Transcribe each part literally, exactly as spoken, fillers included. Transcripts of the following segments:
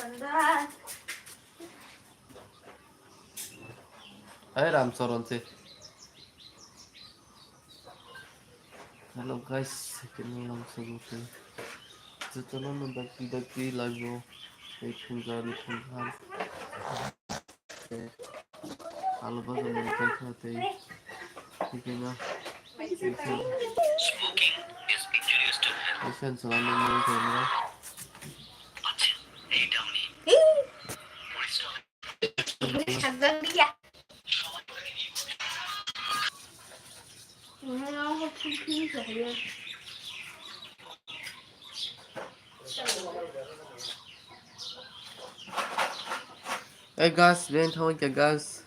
Hai Ramcharan se. Hello guys, kini lam sabuti. Jotono no dakti dakti live o. Ei phunjani phunjani. Alo bazo mani kaisa tei. Tikina. Isan salami mani kaisa. Hey guys, ben thong ke guys.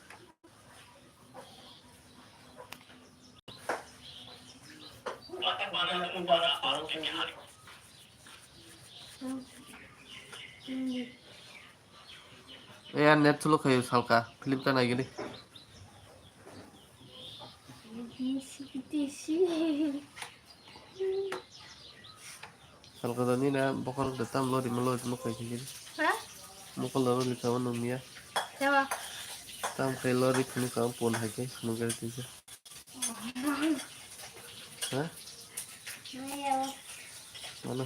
Ya net solo khayo salka film ta nai gini. Salka dani na bokol da tam lori mo lori mo kai gini. Ha? Mokol da lori ka wano miya. Yawa. Tam kai lori kuni ka pon hai kai mo gari tinja. Ha? Maya. Mana?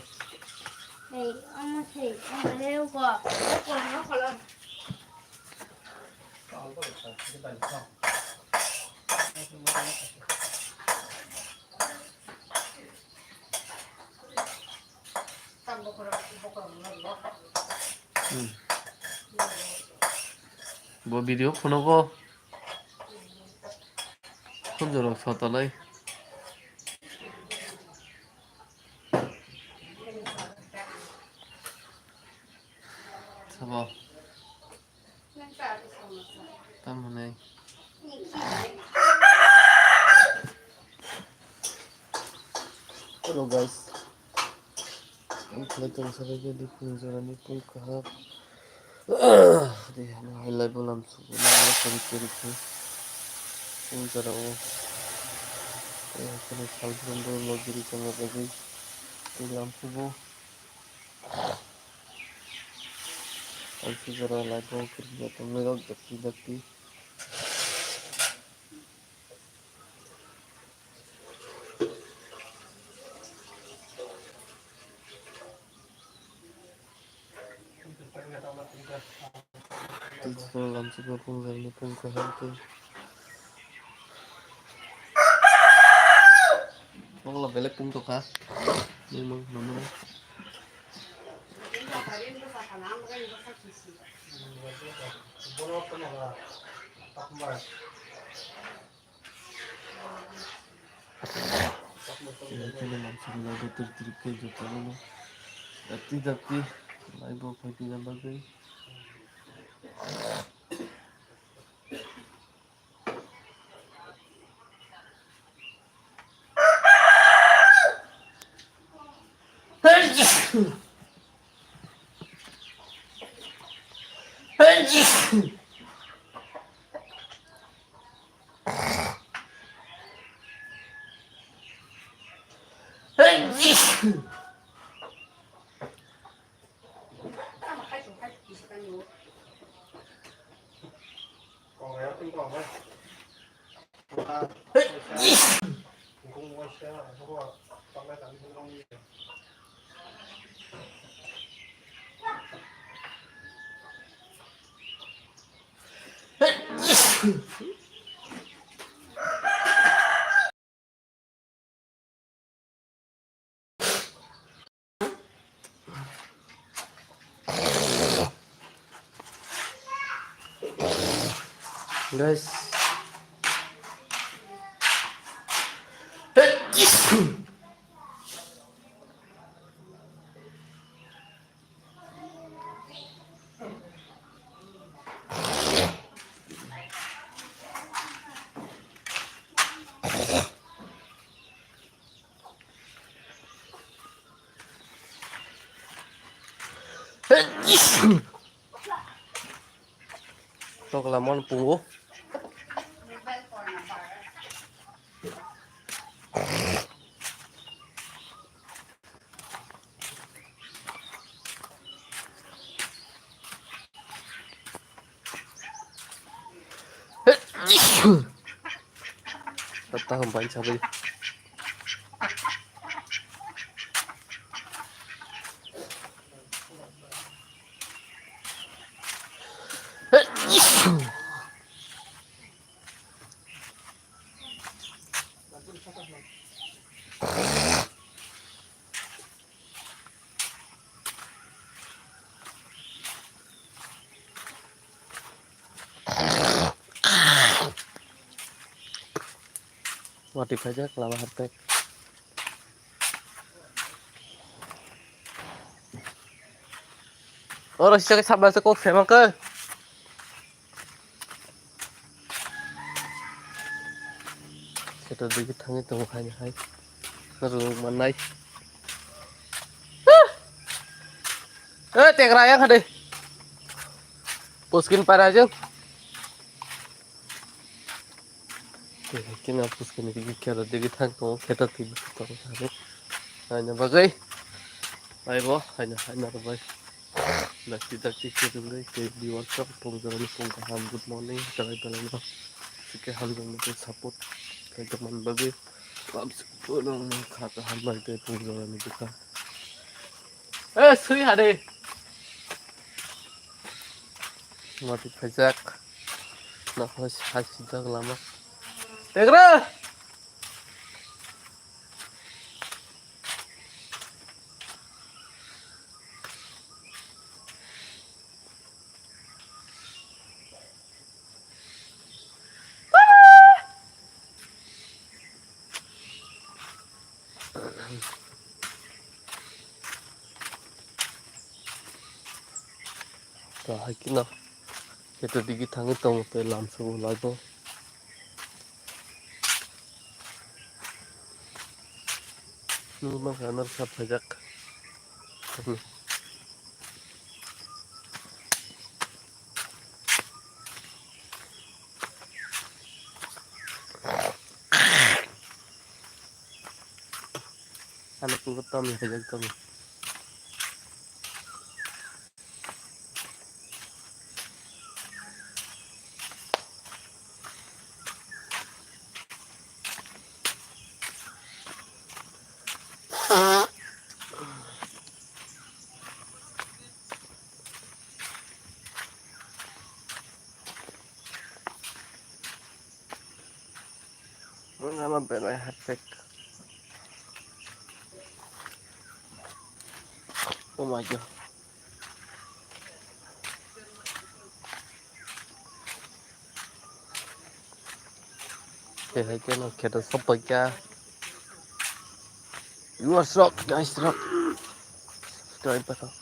Hey, ama sei, ama leo ko. Ko no ko lo. Hmm. Bo video phunugo. Khunjurok sotalai. Sabo. Tamoni. Hello guys. Ang khlai tong sabai jadi phunjorani pui kaham. Di hano hai lai bolam sugu na kari kari kari. Phunjora o. Eh, kini sal brum brum lo giri tongma bagwi. Di lam sugu. Ang sijora lai bo kiri tongwi rok dakti dakti. Tei chwng lamchikma pung jalni pung kaham tei mokla belai pung tokha. Nini mung nangmano. Tini lamchikma bo tiri tiri khe jotono dakti dakti lai bo phaikhe bagwi. Guys. Tokla mon pungo. Taham bai sabai. Watwi phaijak lama hartai. Oro sijak sabla se kok sema khe. Kheto digi thangwi tongo haino hai. Rwng mannai. Eh, tegra yang hade. Puskin para jeng. Kina puskin digi kheto digi thang tongo, kheto digi tongo. Haino bagwi. Aibo, haino, haino bagwi. Dakti dakti kwrwngwi tei viewers rok pung jorani pung kaham, good morning, belai belai no. Sike hamjak mukhe support khlai tongmani bagwi. Tabuk no kha kaham bai tei pung jorani bwkha. Eh, swi hade. Mati phaijak. Nokho hai sijak lama. Tegra! To hai kino kheto digi thangwi tongo tei lamsao laibo. Nukgo mankha norok sap phaijak. Ano puro tom ya kajak tom. Mano belai hapek. Oh my God. Khe hai khe no kheto sopoi kha. Viewers rok, guys rok. Subscribe button.